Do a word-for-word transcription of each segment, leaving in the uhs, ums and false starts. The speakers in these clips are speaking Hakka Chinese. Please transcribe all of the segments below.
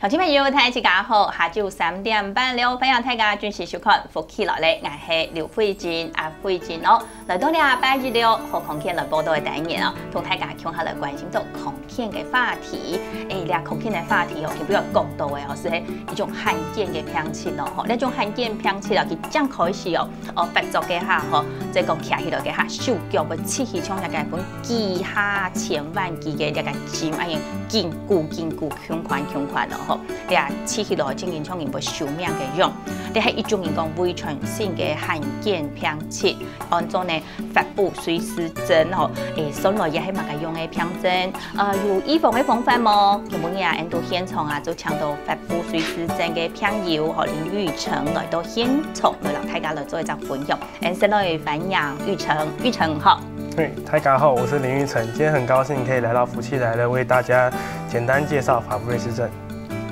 小朋友，大家好，下晝三點半了，歡迎大家準時收看《福氣來了》，𠊎係劉慧珍，阿慧珍哦。來到這拜一了，好康健來報到个單元哦，同大家共下來關心到康健个話題。誒，這康健个話題哦，今晡日講到个哦，係一種罕見个病症哦，吼，這種罕見病症啊，佢正開始哦，哦，發作个下吼，即講徛起來个下，手腳會刺起像這个分幾下千萬支个這个針，哎呀，緊箍緊箍，緊箍緊箍咯吼。 這刺起來正經像人會收命个樣。這係一種人講遺傳性个罕見病症，安做呢發布瑞氏症吼。誒，算來也係麼个樣个病症？呃，有預防个方法無？今晡日啊，𠊎等現場啊，就請到發布瑞氏症个病友吼林玉成來到現場，來同大家來做一隻分享。𠊎等先來歡迎玉成，玉成好。嘿，大家好，我是林玉成，今天很高興可以來到福氣來了，為大家簡單介紹发布瑞氏症。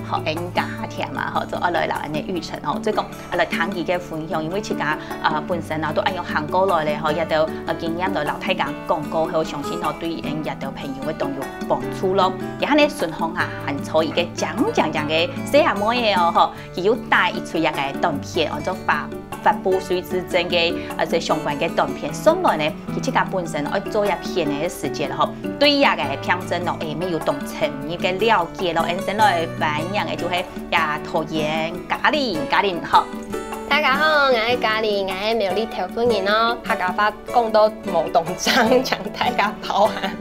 好，恁加下添嘛，吼，就愛來摎恁个玉成吼，所以講啊來聽佢个分享，因為自家啊本身啊都恁樣行過來咧，吼，也都呃經驗來摎大家講過，吼，相信吼對恁也都朋友會當有幫助咯。這下呢順風啊，還坐一个靚靚靚个細阿妹仔哦，吼，佢有帶一齣這个短片，安做發發布瑞氏症个啊這相關个短片，順來呢，佢自家本身愛做一片个時節吼，對這个病症咯，誒，乜有當深入个了解咯，𠊎等先來歡迎个就係 呀，導演嘉玲，嘉玲好。大家好，𠊎係嘉玲，𠊎係苗栗頭份人哦。客家話講到無當正，請大家包涵。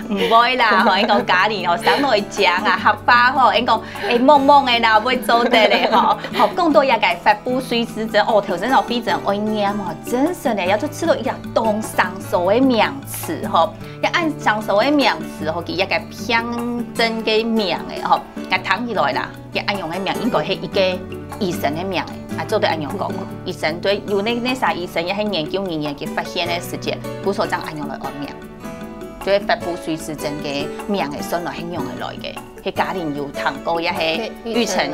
毋會啦，吼，𠊎講嘉玲哦，生來靚啊，下巴吼，𠊎講誒，摸摸个啦，會做得咧吼。好，講到這个發布瑞氏症，哦，頭先哦，慧珍愛唸哦，真實个，也就知道一个當生疏个名詞吼，也恁生疏个名詞吼，佢一个病症个名个吼，𠊎聽起來啦。 佢恁樣个名應該係一个醫生个名誒，啊，做得恁樣講。醫生對，有那那儕醫生也係研究人員佢發現个時節，故所正恁樣來安名，就係發布瑞氏症个名誒，算來係仰仔來个。係嘉玲有聽過，也係玉成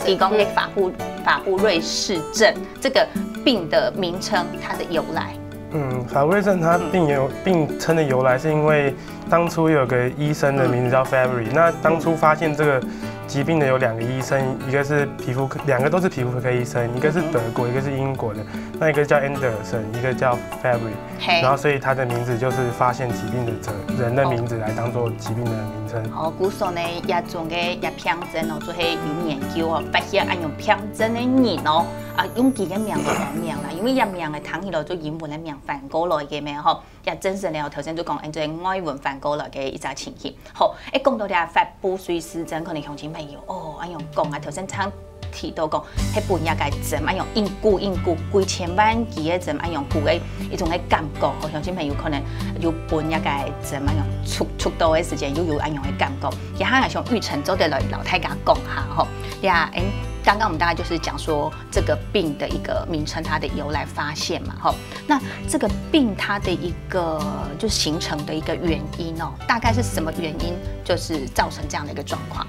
提供个發布发布瑞氏症這个病的名稱，它的由來。 嗯，发布瑞氏症它病由病称的由来是因为当初有个医生的名字叫 Fabry，那当初发现这个疾病的有两个医生，一个是皮肤科，两个都是皮肤科医生，一个是德国，一个是英国的，那一个叫 Anderson，一个叫 Fabry，嘿，然后所以他的名字就是发现疾病的这人的名字来当做疾病的名称。哦，故所呢，這種个這病症哦，就係有研究哦，發現恁樣病症个人哦，啊，用佢个名來安名啦，因為這名个聽起來就英文个名翻過來个咩吼。 也真實了，頭先就講，恁樣外文翻過來个一隻情形。好，誒，講到這發布瑞氏症，可能鄉親朋友哦，恁樣講啊，頭先常提到講，係分這个針，恁樣硬箍硬箍，幾千萬支个針，恁樣箍个一種个感覺，哦，鄉親朋友可能有分這个針，恁樣戳戳到个時間，又有恁樣个感覺。也還像玉成做得來摎大家講下吼，呀，誒，剛剛我們大概就是講說這個病的一個名稱，它的由來發現嘛，吼。 那這個病它的一個就形成的一個原因哦，大概是什麼原因就是造成這樣的一個狀況？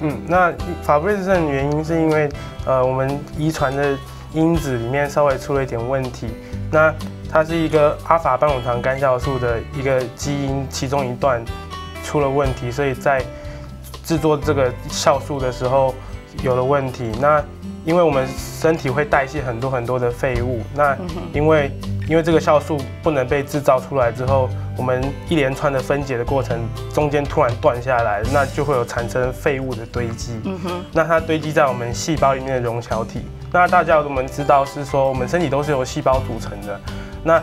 嗯，那发布瑞氏症的原因是因为呃我们遗传的因子里面稍微出了一点问题，那它是一个阿法半乳糖干酵素的一个基因其中一段出了问题，所以在制作这个酵素的时候有了问题。那因为我们身体会代谢很多很多的废物，那因为因为这个酵素不能被制造出来之后，我们一连串的分解的过程中间突然断下来，那就会有产生废物的堆积。嗯哼，那它堆积在我们细胞里面的溶小体。那大家我们知道是说，我们身体都是由细胞组成的，那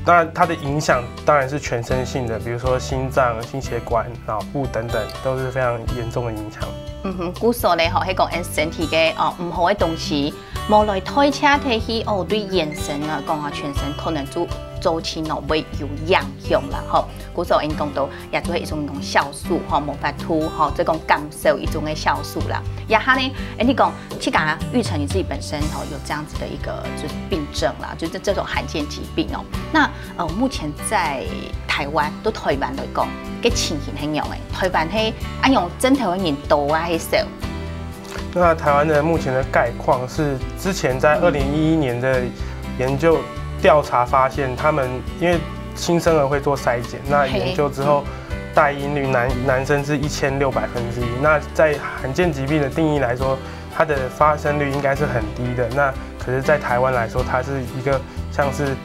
那它的影响当然是全身性的，比如说心脏、心血管、脑部等等，都是非常严重的影响。嗯哼，故所咧吼，係講𠊎身體个哦毋好个東西，無來代謝忒去哦，對人身來講啊，全身可能就造成哦會有影響啦吼。故所𠊎講到，也就係一種講酵素吼，無法度吼，就講減少一種个酵素啦。也下呢，誒，你講，自家玉成你自己本身吼有這樣子的一個就是病症啦，就是這種罕見疾病哦。那呃，目前在台灣，都台灣來講，个情形係仰仔？台灣係恁樣症頭个人多啊，係少？那台湾的目前的概况是，之前在二零一一年的研究调查发现，他们因为新生儿会做筛检，那研究之后，带因率男男生是一千六百分之一。那在罕见疾病的定义来说，它的发生率应该是很低的。那可是，在台湾来说，它是一个像是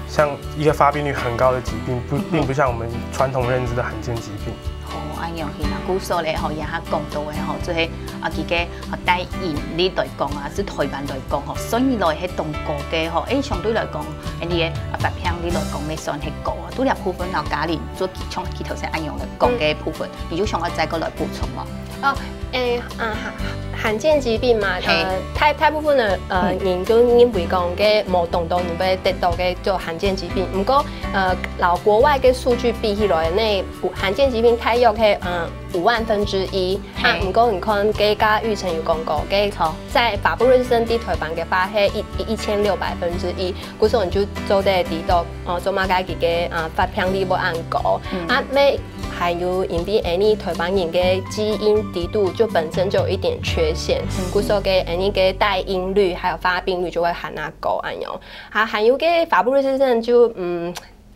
像一个发病率很高的疾病，不，并不像我们传统认知的罕见疾病。哦，恁樣係啦，故所咧吼，這下講到个吼，就係啊，佢个啊，帶因率來講啊，係台灣來講吼，算起來係當高个吼。誒，相對來講，誒，你个啊發病率來講，也算係高啊。除了部分老家庭做像佢頭先恁樣个講个部分，你有想要再過來補充無？哦，誒，啊，罕罕见疾病嘛，嘿，呃，大大部分个呃人就認為講，个無當多人會得到个就罕见疾病。毋過，呃，摎國外个數據比起來，該罕见疾病大約係呃五萬分之一。啊，嘿，毋過你看，个剛玉成有講過，个在法布瑞氏症在台灣个話係一一千六百分之一。故所你就做得知到，哦，做麼个佢个啊發病率會恁高。啊，乜還有因為𠊎俚台灣人个基因裡肚就本身就有一點缺陷，故所个𠊎俚个帶因率還有發病率就會還較高恁樣。啊，還有个法布瑞氏症就嗯。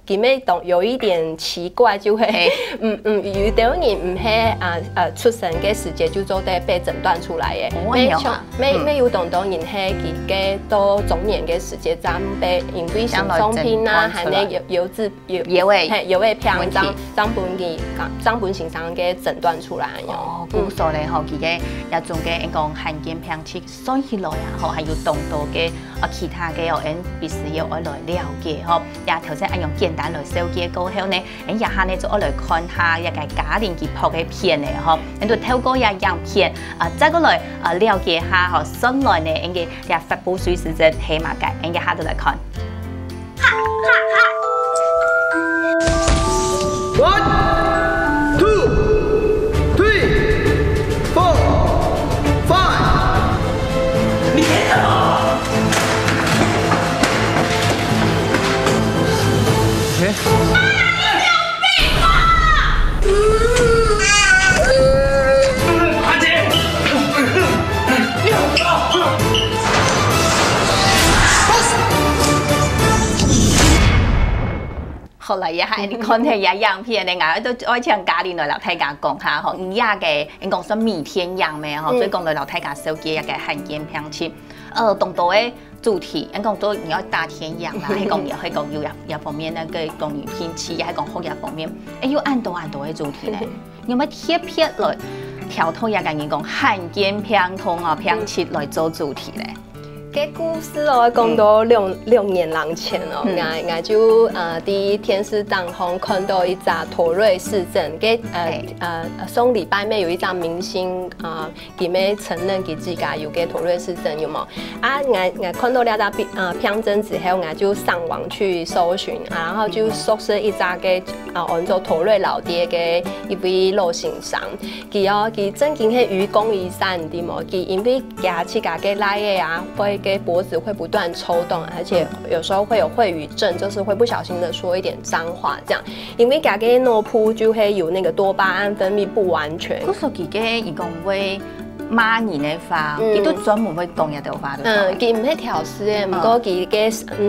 佢乜當有一點奇怪，就係，嗯嗯，有兜人毋係啊呃出生个時節就做得被診斷出來个，哦，乜像乜乜有當多人係佢个到中年个時節正被因為心臟病啊，還有腰腰子腰腰仔，嘿，腰仔病，正正分佢正分先生个診斷出來哦。故所咧吼，佢个這種个講罕見病，其實算起來啊，吼，還有當多个啊其他个哦，𠊎等必須要愛來了解吼。也頭先恁樣簡單來紹介過後呢，𠊎等這下呢就愛來看下這个嘉玲佢拍个片咧吼，𠊎等就透過這影片啊，再過來啊了解下吼，算來呢，𠊎等个 這發布瑞氏症係麼个，𠊎等下就來看。One, two, three, four, five。你騙什麼？欸？ 好啦，這下你看這影片呢，𠊎都愛請嘉玲來摎大家講下吼，你這个，你講算米田影咩吼，所以講來摎大家紹介這个罕見病情。呃，當多个主題，你講到你要打田影啦，還講也還講有這這方面，該个講有興趣，也還講學這方面，欸，有恁多恁多个主題咧。 你有無特別來挑到這个人講罕見病痛啊病疾來做主題咧？該故事哦，講到六六年零前哦，𠊎𠊎就呃在電視當中看到一隻妥瑞氏症，該呃呃上禮拜乜有一隻明星啊，佢乜承認佢自家有該妥瑞氏症，有無？ 啊，𠊎𠊎看到這隻病呃病症之後，𠊎就上網去搜尋，啊，然後就熟識一隻个呃安做妥瑞老爹个一位老先生。佢哦，佢正經係愚公移山，你知無？佢因為佢自家个倈仔啊，會个脖子會不斷抽動，而且有時候會有穢語症，就是會不小心的說一點髒話這樣。因為佢个腦部就會有那個多巴胺分泌不完全。故所佢个，佢講會 罵人个話，佢都專門會講這兜話，對不對？嗯，佢毋係挑事个，毋過佢个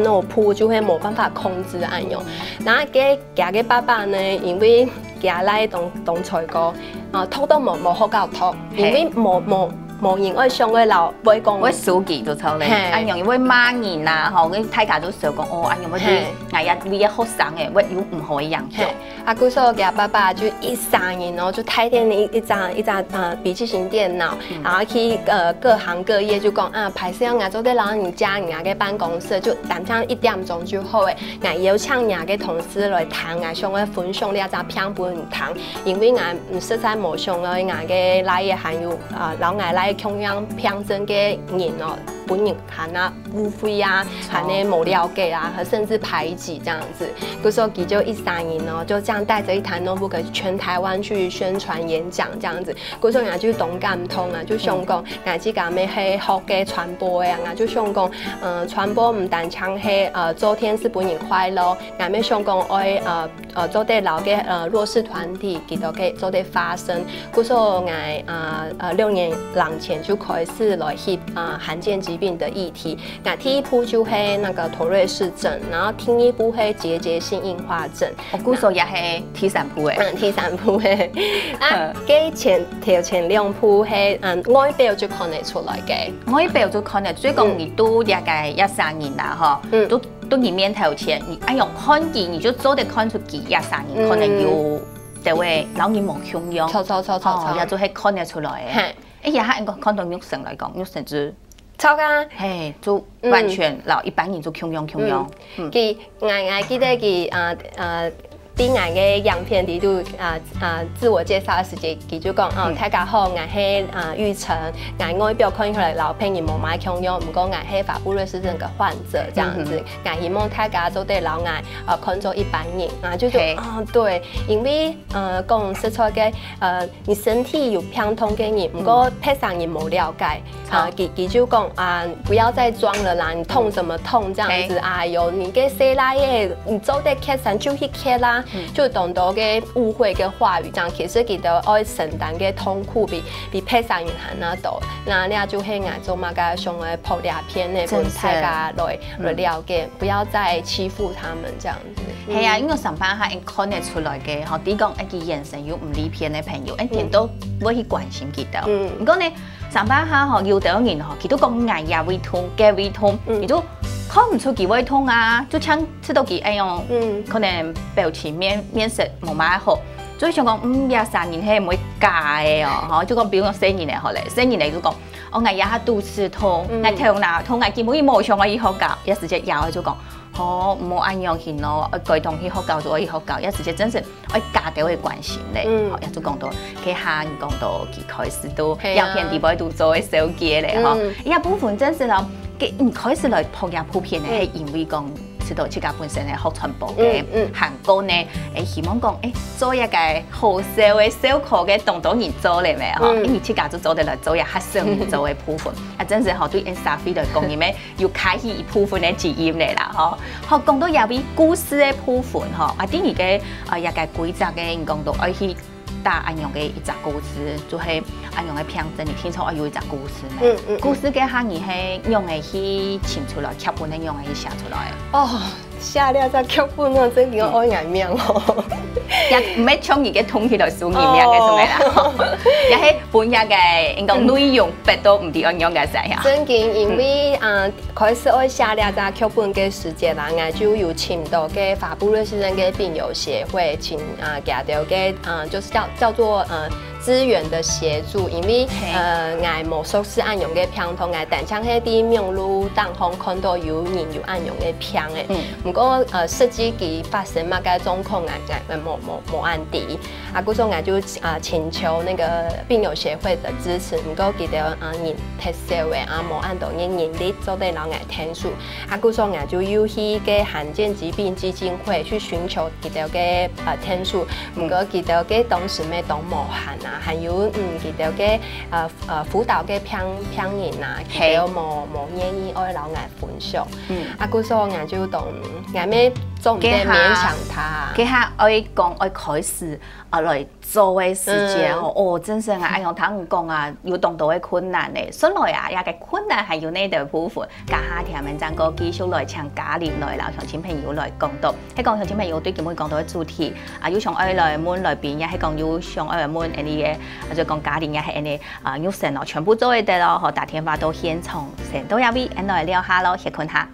腦部就會無辦法控制恁樣。然後該佢个爸爸呢，因為佢倈仔當當衰過，啊，讀都無無學校讀，因為無無無人愛想愛摎會講，會輸佢就錯咧。嘿。恁樣會罵人啊，吼，該大家都想講，哦，恁樣會對，嘿，𠊎這位个學生个會有毋好个影響。嘿。 啊，故所佢爸爸就一儕人哦，就帶等一一隻一隻呃筆記型電腦，然後去呃各行各業就講啊，歹勢哦，𠊎做得摎你借人家个辦公室，就單淨一點鐘就好誒。𠊎邀請人家个同事來聽，𠊎想愛分享這隻病分你聽，因為𠊎嗯實在無想到𠊎个倈仔還有啊摎𠊎倈仔共樣病症个人哦，分人 還啊誤會啊，還呢無了解啊，甚至排擠這樣子。故所佢就一儕人哦，就這樣帶著一台notebook全台灣去宣傳演講這樣子。故所𠊎就當感動啊，就想講，𠊎自家乜係學个傳播个啊，𠊎就想講，呃，傳播毋單淨係呃做電視分人快樂，𠊎乜想講愛呃 呃，做得摎个呃弱勢團體，佢兜个做得發聲。故所𠊎啊呃六年零前就開始來翕啊罕見疾病的议题。那第一步就係那个妥瑞氏症，然后第二步係结节性硬化症。哦，故所也係第三步誒。嗯，第三步誒。啊，嗯。該前，頭前兩步係，嗯，外表就看得出來个。外表就看得，所以講嗯。你都大概一三年啦，吼，嗯。都，都你面頭前，你哎喲，看佢，你就做得看出佢一三年可能有嗯。个位，然後你無共樣。錯，錯，錯，錯，哦，錯。也就係看得出來誒。嘿。 哎呀，還應該看到肉身來講，肉身就超啊。嘿，就完全嗯。摎一般人就共樣共樣。嗯。嗯。佢，𠊎，𠊎記得佢，啊，啊，在𠊎个影片裡肚，啊，啊，自我介紹个時節，佢就講，哦，嗯。大家好，𠊎係，啊，玉成，𠊎外表看起來摎別人無麼共樣，毋過𠊎係法布瑞氏症个患者，這樣子。嗯哼。𠊎希望大家做得摎𠊎，呃，看做一般人，啊，就說，嘿。哦，對，因為，呃，講實在个，呃， 你身體有病痛个人，毋過嗯。別儕人無了解。啊，哦。佢，佢就講，啊，不要再裝了啦，你痛什麼痛這樣子，嘿。哎喲，你个細倈仔，你做得歇痟就去歇啦，嗯。就當多个誤會个話語這樣。其實佢兜愛承擔个痛苦比，比別儕人還較多。那，那就係𠊎做麼个想愛拍這片呢，真是。分大家來，嗯。來了解，不要再欺負他們這樣子。 係啊，嗯。因為上班下應看得出來个，吼，比如講，哎，佢眼神有毋利便个朋友，哎，嗯。顛倒會去關心佢兜。嗯。毋過呢，上班下吼，有兜人吼，佢都講𠊎這位痛，該位痛，嗯。佢都看毋出佢會痛啊，就像試著佢，哎喲，嗯。可能表情面，面色無麼好，就會想講，嗯，這三人係毋會假个哦，吼，就講，比如講細人仔好咧，細人仔就講，哦，𠊎這下肚臍痛，嗯。𠊎頭那痛，𠊎根本就無想愛去學校，這時節爺哀就講， 吼，毋好恁樣形咯，愛該當去學校就愛去學校，這時節真係愛加兜个關心咧。嗯。吼，這就講到，該下你講到佢開始都，係啊。影片底背都做个手機咧，吼。嗯。這部分真係咯，該你開始來拍這部片呢，嗯。係因為講，知道自家本身係學傳播个，嗯，嗯。還過呢，誒，希望講，誒，做一個好笑个、笑科个，當多人做咧咩，吼。嗯。誒，你自家就做得來做一下少人做个部分。啊，真係吼，對𠊎社會來講，你們 又開啟一部分个基因咧啦，吼。好，講到這位故事个部分，吼，啊，第二個，呃，這個規則个，你講到愛去打恁樣个一隻故事，就係恁樣个病症，你聽說愛有一隻故事咩？嗯，嗯，嗯。故事个下，你係仰仔去尋出來，劇本係仰仔去寫出來？哦，寫這隻劇本哦，真个愛𠊎命哦。嗯。也毋係像你个通氣來輸人命个出來啦，哦。也係分這個，應該內容逼到毋知愛仰个樣啊。真个，因為，嗯。啊， 開始愛寫這隻劇本个時節啦，𠊎就有尋到个法布瑞氏症个病友協會，請，啊，佢兜个，啊，就是叫，叫做，呃，資源的協助，因為，嘿。呃，𠊎無熟識恁樣个病痛，𠊎單淨係在網路頂項看到有人有恁樣个病誒。嗯。毋過，呃，實際佢發生麼个狀況，𠊎，𠊎，𠊎無，無，無恁知。 啊，故所𠊎就，啊，尋求那個病友協會的支持，毋過佢兜，啊，人忒少誒，啊，無恁多人人力做得摎𠊎𢯭手。啊，故所𠊎就又去該罕見疾病基金會去尋求佢兜个，呃，𢯭手。嗯。毋過佢兜个當時乜當無閒啊，還有，嗯，佢兜个，呃，呃，輔導个病，病人啊，佢兜，嘿。無，無願意愛摎𠊎分享。嗯。啊，故所𠊎就當，𠊎乜做毋得勉強他。該下，該下愛講，愛開始，啊，來 做个時節吼，嗯。哦，真係啊，哎喲，聽你講啊，有當多个困難呢。順來啊，這個困難還有哪兜部分，等下聽𠊎等正過繼續來請嘉玲來摎鄉親朋友來講到。係講鄉親朋友對今晡日講到个主題，啊，有想愛來問來賓，也係講有想愛來問恁呢个，啊，就講嘉玲也係恁呢，啊，玉成哦，全部做得哦，吼，打電話到現場，先到這位，𠊎來尞下咯，歇睏下。